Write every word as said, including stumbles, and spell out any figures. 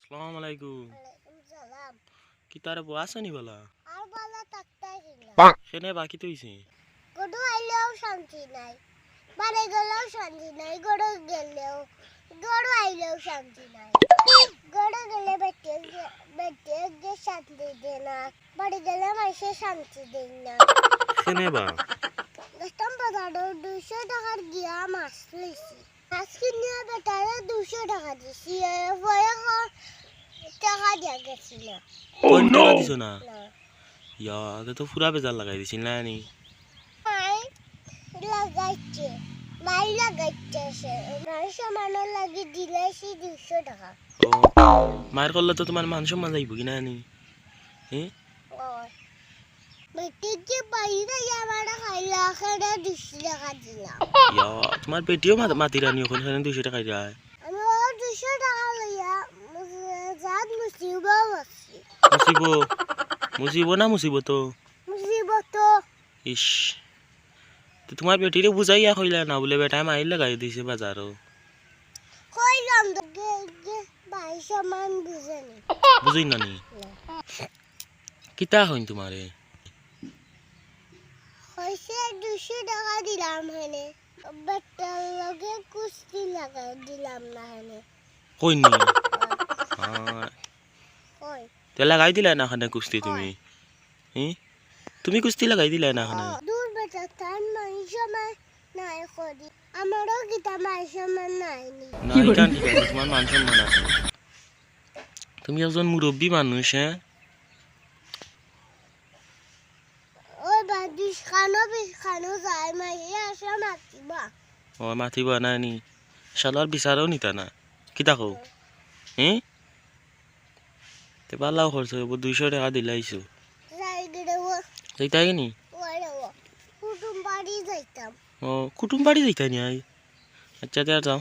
আসসালামু আলাইকুম। ওয়ালাইকুম সালাম। কিতা রে বা, আছো নি বালা? আর বালা থাকতায় কিলা? কেনে বা, কিতা অইছে? গরু আইলেও শান্তি নাই, বাড়ি গেলেও শান্তি নাই। গরু গেলেও, গরু আইলেও শান্তি নাই। গরু গেলে বেটি, বেটি যে শান্তি দেয় না, বাড়ি গেলে মাইনষে শান্তি দেয় না। কেনে বা? গেছিলাম বাজারো, দুইশো টেকার গিয়া মাছ লইছি। মাছ কিনিয়া বেটারে দুইশো টেকা দিছি, এরপরে ক-, টেকা দিয়া গেছি না। কই, টেকা দিছো না? না। ইয়া, তে তো পুরা বেজার লাগাই দিছিল না নি? মাই লাগাইছে, মাই লাগাইছে সে। মাই সামানর লাগি দিলাইছি দুইশো টেকা। ও, মাইর করলে তো তুমার মান সম্মান যাইবো কি না নি? হ্যাঁ? ওই। বেটি যে বাইরে যাবার খাইলা, সেটা দুইশো টেকা দিলাম। ইয়া, তুমার বেটিও মাত-, মাতিরা নি অখন, কেনে দুইশো টেকা দেয়? আমি ও দুইশো টেকা লইয়া, উম, জাত মুসিবো বসছি। মুসিবো? মুসিবো না মুসিবত? মুসিবত। ইস, তো তুমার বেটিরে বুঝাইয়া কইলা না বুলে, বেটায় মাইর লাগাই দিছে বাজারো? কইলাম তো, গে, গে, ভাই সমান বুঝেনি। বুঝইন না নি? না। কিতা কইন তুমারে? কইছে দুইশো টেকা দিলাম হেনে, বেটার লগে কুস্তি লাগাই দিলাম না হেনে। কইন নি? হ্যাঁ। কই? তে লাগাই দিলায় না কেনে কুস্তি তুমি? হি? তুমি কুস্তি লাগাই দিলায় না কেনে? ও, দূর বেটা, তার মান সম্মান নাই করি। আমারও কিতা মান সম্মান নাই নি। না, ইখান ঠিক আছে, তুমার মান সম্মান আছে। তুমি একজন মুরব্বী মানুষ, হ্যাঁ? ওই বা, বিশ খানো, বিশ খানো যায়, মাইয়া আসে মাতিবা। ও, মাতিবা না নি? শালার বিচারও নিতা না। কিতা কও? হি? তে বালাও করছো, এবার দুইশো টেকা দিলাইছো। যাই গেলে ও, যাইতায় নি? ওরে ও, কুটুম বাড়ি যাইতাম। ও, কুটুম বাড়ি যাইতায় নি আই? আচ্ছা, তে আর যাও।